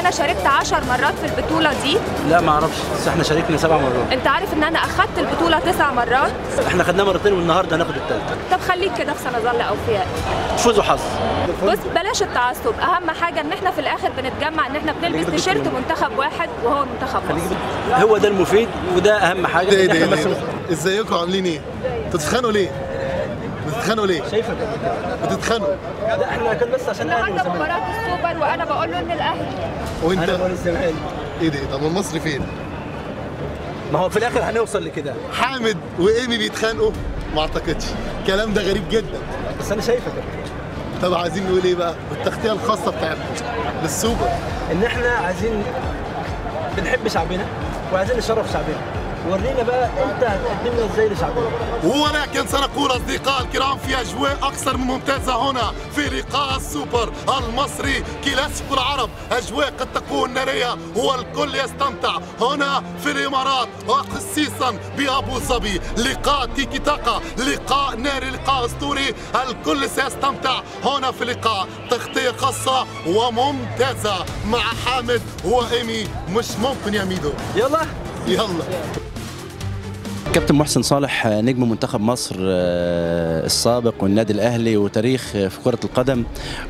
انا شاركت 10 مرات في البطولة دي؟ لا ما اعرفش، بس احنا شاركنا 7 مرات. انت عارف ان انا اخدت البطولة 9 مرات؟ احنا خدناها مرتين والنهارده هناخد الثالثة. طب خليك كده في سنظل اوفياء. فوز وحظ. بص بلاش التعصب، اهم حاجة ان احنا في الاخر بنتجمع ان احنا بنلبس تيشيرت منتخب واحد وهو منتخب مصر. هو ده المفيد وده اهم حاجة. ايه ده؟ ازيكم عاملين ايه؟ بتتخانقوا ليه؟ بتتخانقوا ليه؟ شايفك بتتخانقوا. لا احنا كان بس عشان الاهلي النهارده مباراة السوبر وانا بقول له ان الاهلي وانت انا بقول الزمالك. ايه ده؟ طب المصري فين؟ ما هو في الاخر هنوصل لكده. حامد وايمي بيتخانقوا؟ ما اعتقدش، الكلام ده غريب جدا. بس انا شايفك. طب عايزين نقول ايه بقى؟ بالتغطيه الخاصة بتاعتكم للسوبر، ان احنا عايزين بنحب شعبنا وعايزين نشرف شعبنا. ورينا بقى انت هتقدم لنا ازاي لشعبنا. ولكن سنقول اصدقاء الكرام في اجواء اكثر من ممتازة هنا في لقاء السوبر المصري كلاسيكو العرب، اجواء قد تكون نارية والكل يستمتع هنا في الامارات وخصيصا بابو ظبي. لقاء تيكي تاكا، لقاء ناري، لقاء اسطوري، الكل سيستمتع هنا في لقاء تغطيه خاصة وممتازة مع حامد وايمي. مش ممكن يا ميدو. يلا يلا. كابتن محسن صالح نجم منتخب مصر السابق والنادي الاهلي وتاريخ في كرة القدم،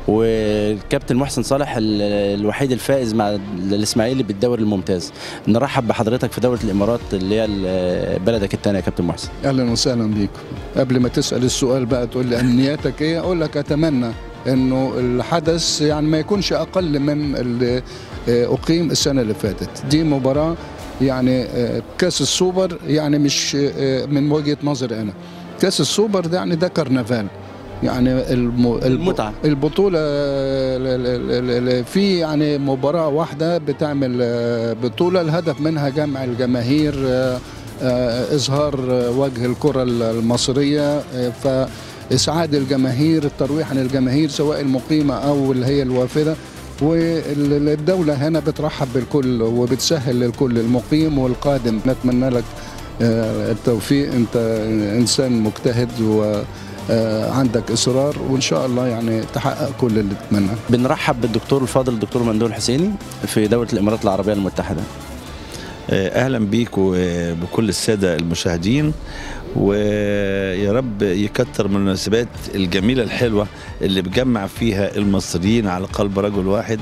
والكابتن محسن صالح الوحيد الفائز مع الاسماعيلي بالدوري الممتاز. نرحب بحضرتك في دولة الامارات اللي هي بلدك الثانية يا كابتن محسن. اهلا وسهلا بيكم. قبل ما تسأل السؤال بقى تقول لي امنياتك ايه، اقول لك اتمنى انه الحدث يعني ما يكونش اقل من اللي اقيم السنة اللي فاتت. دي مباراة يعني كاس السوبر، يعني مش من وجهة نظري أنا كاس السوبر ده يعني ده كرنفال، يعني المتعة البطولة في يعني مباراة واحدة بتعمل بطولة الهدف منها جمع الجماهير، إظهار وجه الكرة المصرية، فإسعاد الجماهير، الترويح عن الجماهير سواء المقيمة أو اللي هي الوافدة. والدولة هنا بترحب بالكل وبتسهل للكل المقيم والقادم. نتمنى لك التوفيق، انت انسان مجتهد وعندك اصرار، وان شاء الله يعني تحقق كل اللي تتمناه. بنرحب بالدكتور الفاضل الدكتور ممدوح الحسيني في دولة الامارات العربية المتحدة. اهلا بيك وبكل السادة المشاهدين، ويا رب يكتر من المناسبات الجميلة الحلوة اللي بجمع فيها المصريين على قلب رجل واحد،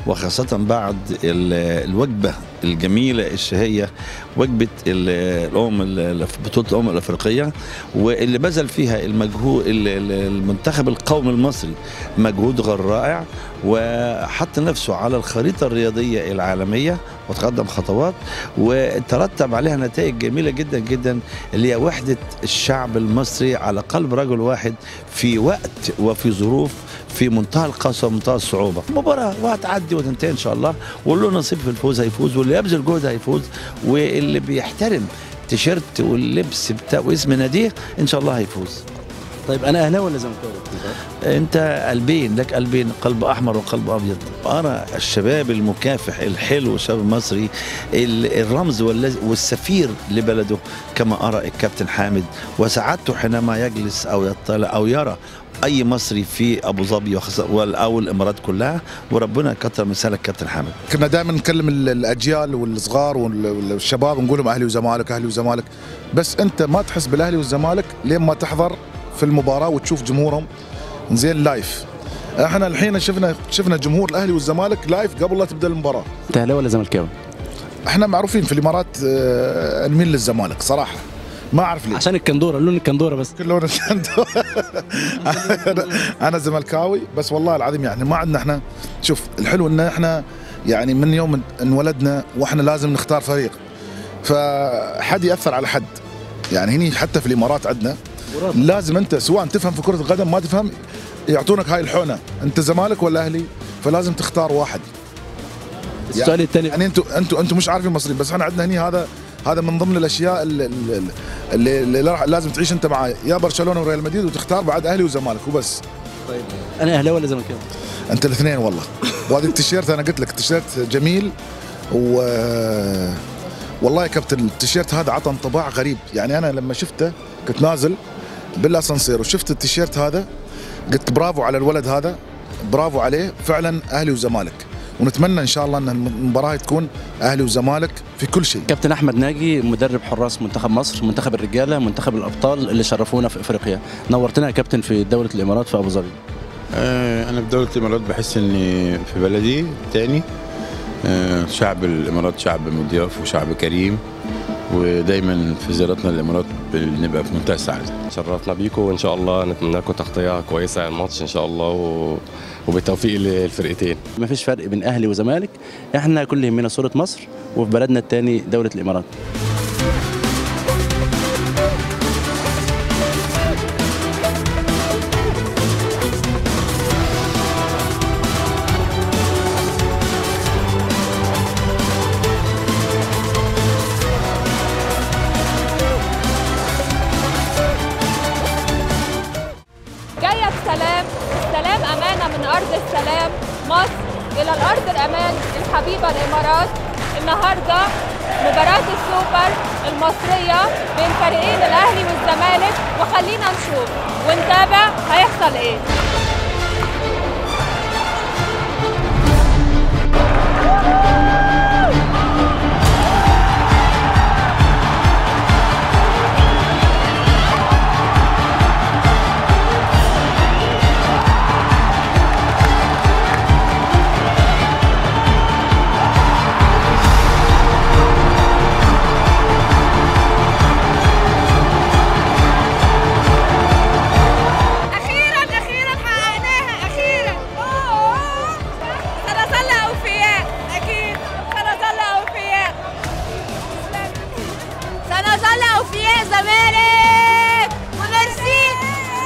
وخاصة بعد الوجبة الجميلة الشهية، وجبة الامم، بطوله الامم الافريقية، واللي بذل فيها المجهود المنتخب القومي المصري مجهود غير رائع، وحط نفسه على الخريطة الرياضية العالمية وتقدم خطوات وترتب عليها نتائج جميلة جدا جدا، اللي هي وحده الشعب المصري على قلب رجل واحد في وقت وفي ظروف في منتهى القسوة ومنتهى الصعوبة. مباراة وهتعدي وتنتهي ان شاء الله، واللي له نصيب في الفوز هيفوز، واللي يبذل جهد هيفوز، واللي بيحترم تيشيرت واللبس بتاع واسم ناديه ان شاء الله هيفوز. طيب انا اهلاوي ولا زملكاوي؟ انت قلبين، لك قلبين، قلب احمر وقلب ابيض. ارى الشباب المكافح الحلو، الشباب المصري الرمز والسفير لبلده، كما ارى الكابتن حامد وسعادته حينما يجلس او يطلع او يرى اي مصري في ابو ظبي او الامارات كلها، وربنا يكثر من سالك كابتن حامد. كنا دائما نكلم الاجيال والصغار والشباب نقول لهم اهلي وزمالك، اهلي وزمالك، بس انت ما تحس بالاهلي والزمالك لين ما تحضر في المباراة وتشوف جمهورهم زين live. احنا الحين شفنا جمهور الاهلي والزمالك live قبل لا تبدا المباراة. انت اهلاوي ولا زملكاوي؟ احنا معروفين في الامارات نميل للزمالك صراحة، ما اعرف ليه. عشان الكندورة، لون الكندورة بس. لون الكندورة. انا زملكاوي بس والله العظيم يعني ما عندنا احنا. شوف الحلو ان احنا يعني من يوم انولدنا واحنا لازم نختار فريق، فحد ياثر على حد. يعني هني حتى في الامارات عندنا لازم انت سواء تفهم في كره القدم ما تفهم يعطونك هاي الحونه، انت زمالك ولا اهلي؟ فلازم تختار واحد. السؤال الثاني يعني انتوا مش عارفين المصريين، بس احنا عندنا هني هذا من ضمن الاشياء اللي لازم تعيش انت معاه، يا برشلونة وريال مدريد، وتختار بعد اهلي وزمالك وبس. طيب انا اهلاوي ولا زملكاوي؟ انت الاثنين والله. وهذا التيشيرت انا قلت لك التيشيرت جميل، و والله يا كابتن التيشيرت هذا عطى انطباع غريب. يعني انا لما شفته كنت نازل بالاسانسير وشفت التيشيرت هذا قلت برافو على الولد هذا، برافو عليه، فعلا اهلي وزمالك. ونتمنى ان شاء الله ان المباراة تكون اهلي وزمالك في كل شيء. كابتن احمد ناجي مدرب حراس منتخب مصر، منتخب الرجالة، منتخب الابطال اللي شرفونا في افريقيا، نورتنا يا كابتن في دولة الامارات في ابو ظبي. انا في دولة الامارات بحس اني في بلدي تاني. شعب الامارات شعب مضياف وشعب كريم، ودايما في زيارتنا للامارات بنبقى في منتهى السعادة. شرفنا بيكم، وان شاء الله نتمنى لكم تغطيه كويسة الماتش ان شاء الله، وبالتوفيق للفرقتين. ما فيش فرق بين اهلي وزمالك، احنا كل يهمنا صوره مصر وفي بلدنا الثاني دولة الامارات. السلام أمانة من أرض السلام، مصر إلى الأرض الأمان الحبيبة الإمارات. النهاردة مباراة السوبر المصرية بين فريقين الأهلي والزمالك، وخلينا نشوف ونتابع هيحصل إيه. زمالك، وميرسي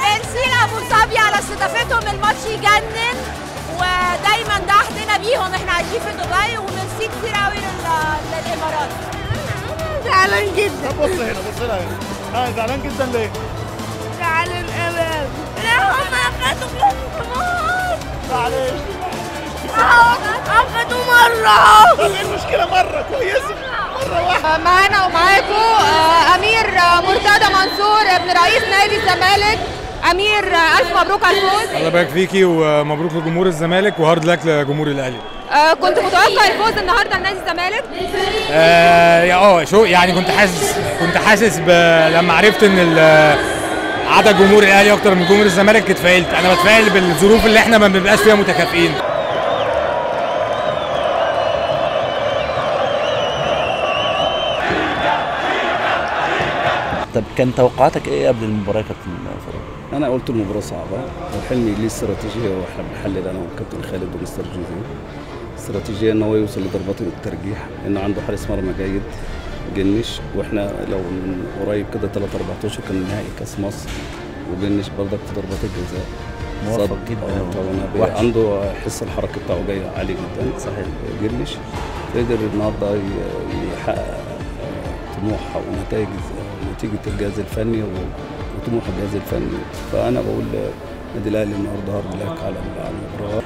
ميرسي لابو ظبي على استضافتهم، الماتش يجنن، ودايما ده عهدنا بيهم، احنا عايشين في دبي، وميرسي كتير قوي للامارات. زعلان جدا. طب بص هنا، بص هنا. زعلان جدا ليه؟ زعلان قوي. لا هم اخدوا كمان. معلش اخدوا مرة. طب ايه المشكلة؟ مرة كويسة، مرة واحدة. معانا ومعاكم امير مرتضى منصور ابن رئيس نادي الزمالك. امير، الف مبروك على الفوز. الله يبارك فيكي، ومبروك لجمهور الزمالك، و hard luck لجمهور الاهلي. كنت متوقع الفوز النهارده لنادي الزمالك؟ شو يعني كنت حاسس لما عرفت ان عدد جمهور الاهلي اكتر من جمهور الزمالك اتفائلت. انا بتفائل بالظروف اللي احنا ما بنبقاش فيها متكافئين. طب كان توقعاتك ايه قبل المباراة يا كابتن فاروق؟ انا قلت المباراة صعبة، وحلمي ليه استراتيجية، واحنا بنحلل انا والكابتن خالد ومستر جوزيه. استراتيجية ان هو يوصل لضربات الترجيح، انه عنده حارس مرمى جيد جنش، واحنا لو من قريب كده 3 14 كان نهائي كاس مصر، وجنش برضك في ضربات الجزاء موفق جدا. طبعا عنده حس الحركة بتاعه جاي عالي جدا. صحيح. جنش قدر النهارده يحقق طموح ونتائج نتيجة الجهاز الفني وطموح الجهاز الفني. فانا بقول النادي الاهلي النهارده hard luck على المباراة.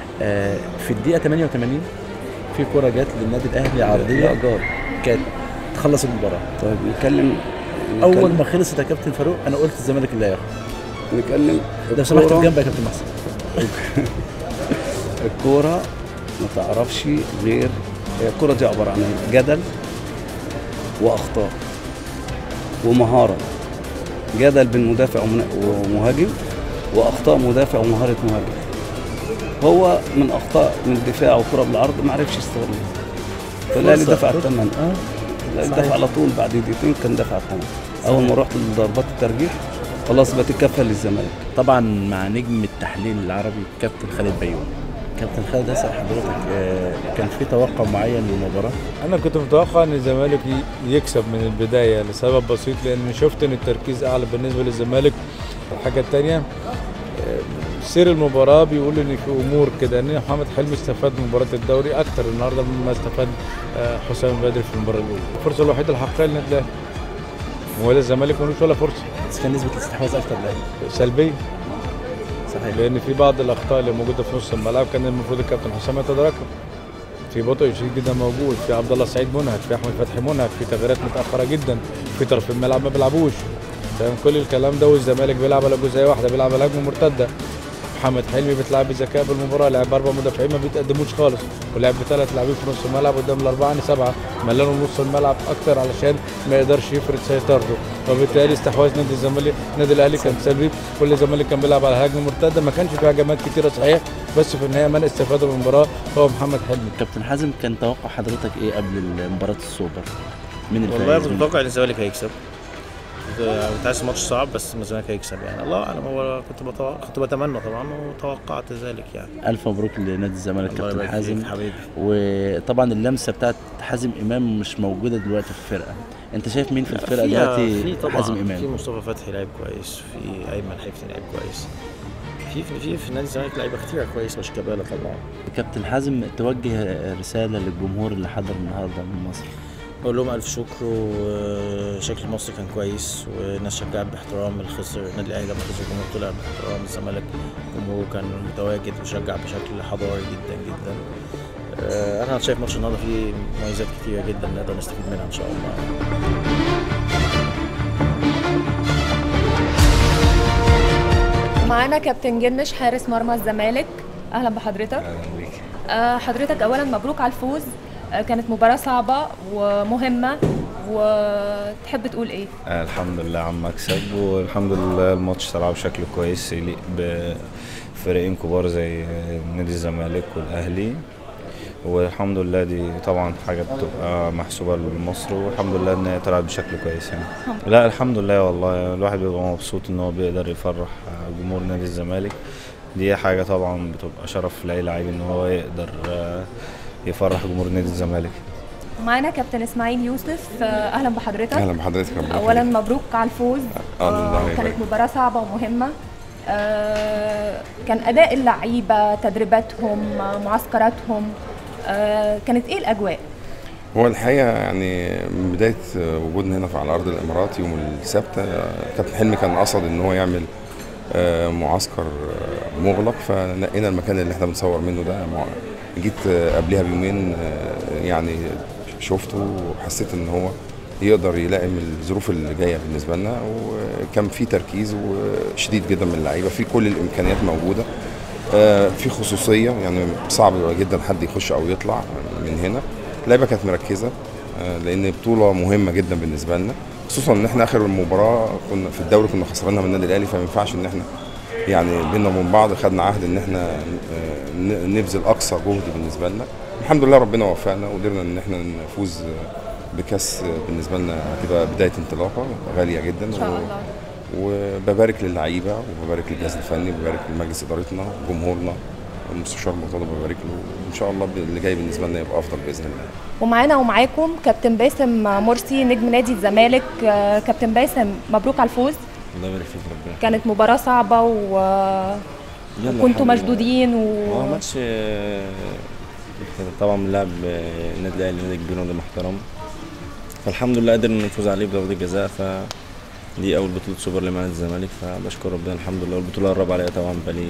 في الدقيقة 88 في كره جت للنادي الاهلي عرضية كانت تخلص المباراة. طيب نتكلم اول ما خلصت يا كابتن فاروق انا قلت الزمالك اللي هياخد. نتكلم لو سمحت في جنب يا كابتن محسن. الكورة ما تعرفش غير الكورة دي عبارة عن جدل واخطاء ومهارة، جدل بين مدافع ومهاجم، واخطاء مدافع ومهارة مهاجم. هو من اخطاء من الدفاع وكره بالعرض ما عرفش يستغلها، فالاهلي دفع الثمن. الاهلي دفع على طول بعد دقيقتين كان دفع الثمن. اول ما رحت لضربات الترجيح خلاص بقت الكفة للزمالك. طبعا مع نجم التحليل العربي كابتن خالد بيومي. كابتن خالد، اسال حضرتك كان في توقع معين للمباراة؟ انا كنت متوقع ان الزمالك يكسب من البداية لسبب بسيط، لان شفت ان التركيز اعلى بالنسبة للزمالك. الحاجة الثانية سير المباراة بيقول ان في امور كده، ان محمد حلمي استفاد من مباراة الدوري اكتر النهارده مما استفاد حسام بدري في المباراة الاولى. الفرصة الوحيدة الحقيقية للنادي الاهلي، ولا الزمالك ملوش ولا فرصة. بس كان نسبه الاستحواذ اكتر للاهلي سلبية. صحيح، لان في بعض الاخطاء اللي موجودة في نص الملعب كان المفروض الكابتن حسام يتداركها. في بطء شديد جدا موجود، في عبد الله سعيد منهك، في احمد فتحي منهك، في تغييرات متاخرة جدا، في طرف الملعب ما بيلعبوش. تمام، كل الكلام ده، والزمالك بيلعب على جزئية واحدة، بيلعب على هجمة مرتدة. محمد حلمي بتلعب بذكاء بالمباراة، لعب 4 مدافعين ما بيتقدموش خالص، ولعب ب3 لاعبين في نص الملعب قدام ال4 7، ملانة نص الملعب اكتر علشان ما يقدرش يفرض سيطرته، وبالتالي استحواذ نادي الزمالك نادي الاهلي كان سلبي، كل الزمالك كان بيلعب على هجمة مرتدة، ما كانش فيها هجمات كتيرة صحيح، بس في النهاية من استفاد من المباراة هو محمد حلمي. كابتن حازم، كان توقع حضرتك ايه قبل مباراة السوبر؟ من الفائز؟ والله كنت متوقع ان الزمالك هيكسب، كنت حاسس الماتش صعب بس الزمالك هيكسب يعني، الله اعلم. هو كنت بتمنى طبعا وتوقعت ذلك يعني. الف مبروك لنادي الزمالك كابتن حازم حبيبي. وطبعا اللمسة بتاعت حازم امام مش موجودة دلوقتي في الفرقة، انت شايف مين في الفرقة دلوقتي؟ في طبعا حازم امام، في مصطفى فتحي لعيب كويس، في ايمن حفني لعيب كويس، في نادي الزمالك لعيبة كتير كويسة وشيكابالا طبعا. كابتن حازم، توجه رسالة للجمهور اللي حضر النهارده من مصر. بقول لهم ألف شكر، وشكل مصر كان كويس والناس شجعت باحترام. الخسر النادي الأهلي لما خسر الجمهور طلع باحترام، الزمالك جمهوره كان متواجد وشجع بشكل حضاري جدا جدا. أنا شايف ماتش النهارده فيه مميزات كتيرة جدا نقدر نستفيد منها إن شاء الله. معانا كابتن جنش حارس مرمى الزمالك، أهلا بحضرتك. أهلا بيك. حضرتك أولا مبروك على الفوز، كانت مباراة صعبة ومهمة، وتحب تقول ايه؟ الحمد لله على المكسب، والحمد لله الماتش طلع بشكل كويس يليق بفريقين كبار زي نادي الزمالك والأهلي، والحمد لله دي طبعا حاجة بتبقى محسوبة لمصر، والحمد لله ان هي طلعت بشكل كويس يعني. لا الحمد لله، والله الواحد بيبقى مبسوط ان هو بيقدر يفرح جمهور نادي الزمالك، دي حاجة طبعا بتبقى شرف لأي لعيب ان هو يقدر يفرح جمهور نادي الزمالك. معانا كابتن اسماعيل يوسف، اهلا بحضرتك. اهلا بحضرتك. اولا مبروك على الفوز، كانت مباراة صعبة ومهمة. كان اداء اللعيبة، تدريباتهم، معسكراتهم، كانت ايه الاجواء؟ هو الحقيقة يعني من بداية وجودنا هنا على ارض الامارات يوم السبت، كابتن حلمي كان قصد ان هو يعمل معسكر مغلق، فنقينا المكان اللي احنا بنصور منه ده. جيت قبلها بيومين يعني شفته وحسيت ان هو يقدر يلائم الظروف اللي جاية بالنسبة لنا، وكان في تركيز وشديد جدا من اللعيبة، في كل الامكانيات موجودة، في خصوصية يعني صعب جدا حد يخش او يطلع من هنا. اللعيبة كانت مركزه لان بطوله مهمة جدا بالنسبة لنا، خصوصا ان احنا اخر المباراة كنا في الدوري كنا خسرانها من النادي الاهلي، فما ينفعش ان احنا يعني بينا وبين بعض خدنا عهد ان احنا نبذل اقصى جهد بالنسبة لنا. الحمد لله ربنا وفقنا وقدرنا ان احنا نفوز بكاس بالنسبة لنا هتبقى بداية انطلاقة غالية جدا ان شاء الله. وببارك للعيبة وببارك للجهاز الفني وببارك لمجلس ادارتنا وجمهورنا والمستشار مرتضى ببارك له، وان شاء الله اللي جاي بالنسبة لنا يبقى افضل باذن الله. ومعانا ومعاكم كابتن باسم مرسي نجم نادي الزمالك. كابتن باسم مبروك على الفوز. الله يبارك فيك ربنا. كانت مباراة صعبة وكنتوا مشدودين هو ماتش طبعا بنلعب النادي الاهلي، نادي كبير ونادي محترم، فالحمد لله قدرنا نفوز عليه بضربة الجزاء، فدي اول بطولة سوبر لمع الزمالك، فبشكر ربنا الحمد لله. والبطولة الرابعة ليا طبعا، بقالي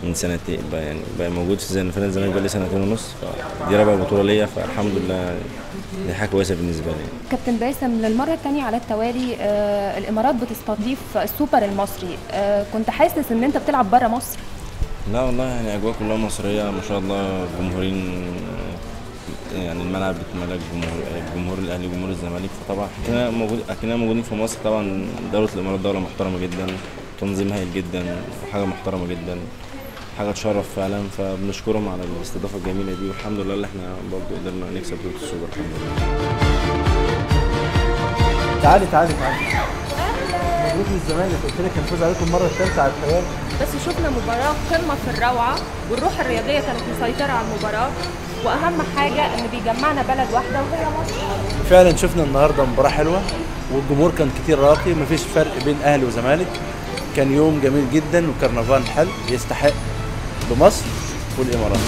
من سنتين بقى يعني بقى موجود في نادي الزمالك بقالي 2.5 سنين، فدي رابع بطولة ليا، فالحمد لله دي حاجة كويسة بالنسبة لي. كابتن باسم، للمرة الثانية على التوالي الإمارات بتستضيف السوبر المصري، كنت حاسس إن أنت بتلعب بره مصر؟ لا والله يعني أجواء كلها مصرية ما شاء الله، جمهورين يعني الملعب بيتملك جمهور الأهلي وجمهور الزمالك، فطبعا اكننا موجودين في مصر. طبعا دولة الإمارات دولة محترمة جدا، تنظيم هايل جدا، وحاجة محترمة جدا، حاجة تشرف فعلا، فبنشكرهم على الاستضافة الجميلة دي، والحمد لله اللي احنا برضه قدرنا نكسب بطوله السوبر الحمد لله. تعالي تعالي تعالي. مبروك للزمالك، قلت لك هنفوز عليكم المرة الثالثة على التوالي. بس شفنا مباراة قمة في الروعة، والروح الرياضية كانت مسيطرة على المباراة، واهم حاجة ان بيجمعنا بلد واحدة وهي مصر. فعلا شفنا النهارده مباراة حلوة، والجمهور كان كتير راقي، مفيش فرق بين اهلي وزمالك. كان يوم جميل جدا وكرنفال حلو يستحق بمصر والإمارات.